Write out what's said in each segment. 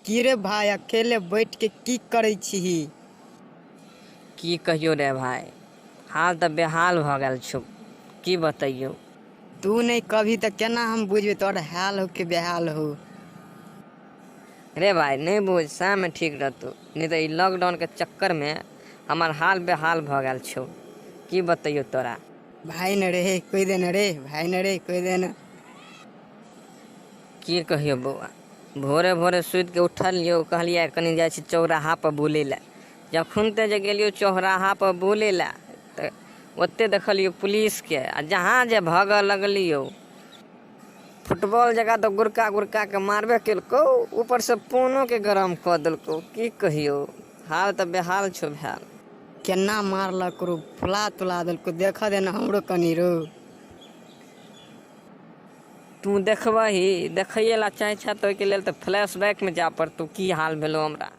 की रे भाय, अकेले बैठ के की करै छीही? की कहियौ रे भाय, हाल तऽ बेहाल भऽ गेल छौ, की बतैयौ। तू नहि कभी तऽ केना हम बुझबै तोहर हाल हो कि बेहाल हो। रे भाय नहि बुझ, सएहमे ठीक रहतौ, नहि तऽ ई लॉकडाउनके चक्करमे हमर हाल बेहाल भऽ गेल छौ, की बतैयौ तोरा। भाय न रे कहि दे न रे भाय न रे कहि दे न। की कहियौ बौआ, भोरे भोरे सुतिके उठलियौ, कहलियै कनि जाइ छी चौराहापर बुलै लए। जखुनते जे गेलियौ चौराहापर बुलै लए तऽ ओतहि देखलियौ पुलिसके, आ जहाँ जे भागऽ लगलियौ फुटबॉल जकाँ तऽ गुड़का गुड़काके मारबे केलकौ, ऊपरसँ पोनोके गरम कऽ देलकौ। की कहियौ, हाल तऽ बेहाल छौ भेल। केना मारलक रो, फुला तुला देलकौ, देखऽ दे न हमरो कनि रो। तू देखबही, देखैए लए चाहै छह तऽ ओहिके लेल तऽ फ्लैश बैकमे जाय पड़तौ, की हाल भेलौ हमरा।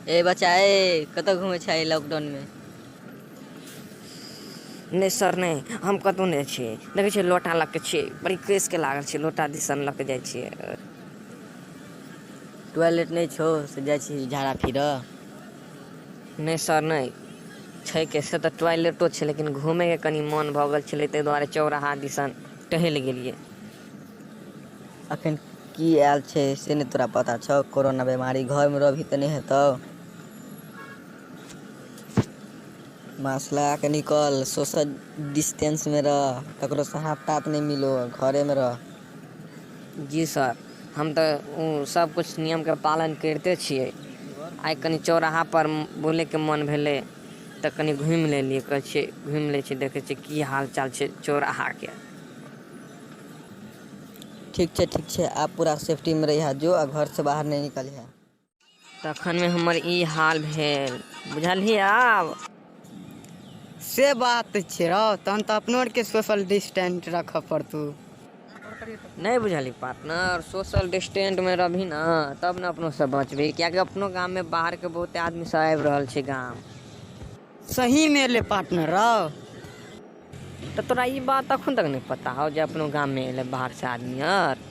ए बच्चा ए, कतऽ घुमै छै लॉकडाउन में? नहि सर नहि, हम कतहु नहि छियै, देखै छियै लोटा लऽ के छियै, बड़ी केसके लागल छियै, लोटा दिसन लऽ के जाइ छियै। टॉयलेट नहि छौ से जाइ छी झाड़ा फिरऽ? नहि सर नहि छै, के से तऽ टॉयलेटो छै, लेकिन घूमयके कनि मोन भऽ गेल छलै, ताहि दुआरे चौराहा दिसन टहलि गेलियै। अखन की आयल छै से नहि तोरा पता छौ? कोरोना बीमारी, घरमे रहबही तऽ नहि हेतौ। मास्क लगा के निकल, सोशल डिस्टेंस में रह, ककरो से हाथ ताथ नहि मिलो, घरे में रह। जी सर, हम तऽ ओ सब किछु नियमके पालन करिते छियै। आइ कनि चौराहापर बुलयके मोन भेलै तऽ कनि घुमि लेलियै, कहै छियै घुमि लै छियै, देखै छियै की हाल चाल छै चौराहाके। ठीक छै ठीक छै, आब पूरा सेफ्टी में रहिहे जो, आ घर से बाहर नहि निकलिहे। तखनमे हमर ई हाल भेल, बुझलही आब। से बात छै रौ, तहन तऽ अपनो आरके सोशल डिस्टेंस रखऽ पड़तौ। नहि बुझलही पार्टनर, सोशल डिस्टेंसमे रहबही ने तब ने अपनो सब बचबही, किएकि अपनो गाममे बाहरके बहुते आदमी सब आबि रहल छै गाम। सही मे ले पार्टनर रौ। तऽ तोरा ई बात अखन तक नहि पता हौ जे अपनो गाममे एलै बाहरसँ आदमी आर?